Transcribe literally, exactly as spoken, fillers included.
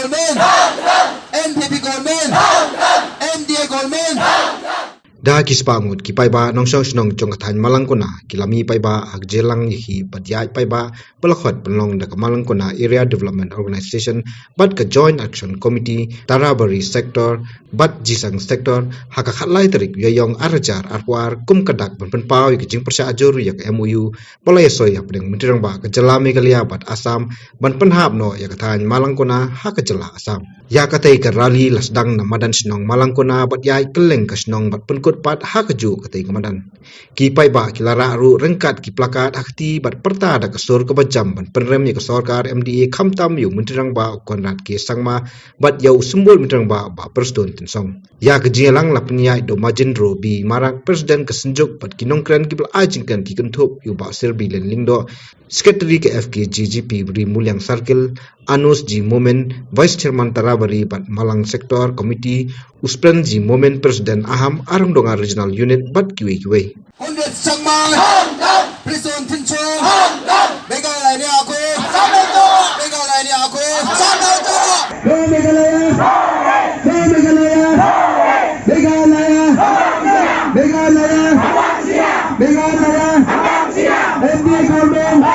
Government, N P P government, M D A government. Da ki spah ngut ki paidbah nongshong shnong jong ka thaiñ Malangkona ki la mih paidbah ha ka jingïalang ïa ki bad ïaid paidbah ba la khot pynlong da ka Malangkona Area Development Organisation bad ka Joint Action Committee, Tarabari Sector bad Jisang Sector ha ka khatlai tarik Ïaïong arhajar arphew ar kum ka dak ban pynpaw ïa ka jingpyrshah jur ïa ka M O U ba la ïasoi hapdeng Myntri Rangbah ka jylla Meghalaya bad Assam ban pynhap noh ïa ka thaiñ Malangkona ha ka jylla Assam. Ïa katei ka rally la sdang na madan shnong Malangkona bad ïaid kylleng ka shnong bad pynkut pat ha kajuh katei ka madan. Ki paidbah ki la rah ruh ryngkat ki placard ha kti bad pyrta da ka sur kaba jam ban pynrem ïa ka sorkar M D A khamtam ïa u Myntri Rangbah u Conrad K Sangma bad ïa u Symbud Myntri Rangbah Bah Prestone Tynsong. Ïa ka jingïalang la pynïaid da u Majendro B Marak, President ka Synjuk bad ki nongkren kiba la ai jingkren ki kynthup ïa u Bah Serbilen Lyngdoh, Secretary ka F K J G P Ri Muliang Circle, Anush G Momin, Vice Chairman Tarabari bad Malang Sector Committee, u Spren G Momin, President Aham Arong Donga Regional Unit bad kiwei kiwei. Conrad Sangma, Prestone Tynsong, Meghalaya ni aku, Meghalaya ni aku, Go Meghalaya, Go Meghalaya, Meghalaya, Meghalaya, Meghalaya, M D A government,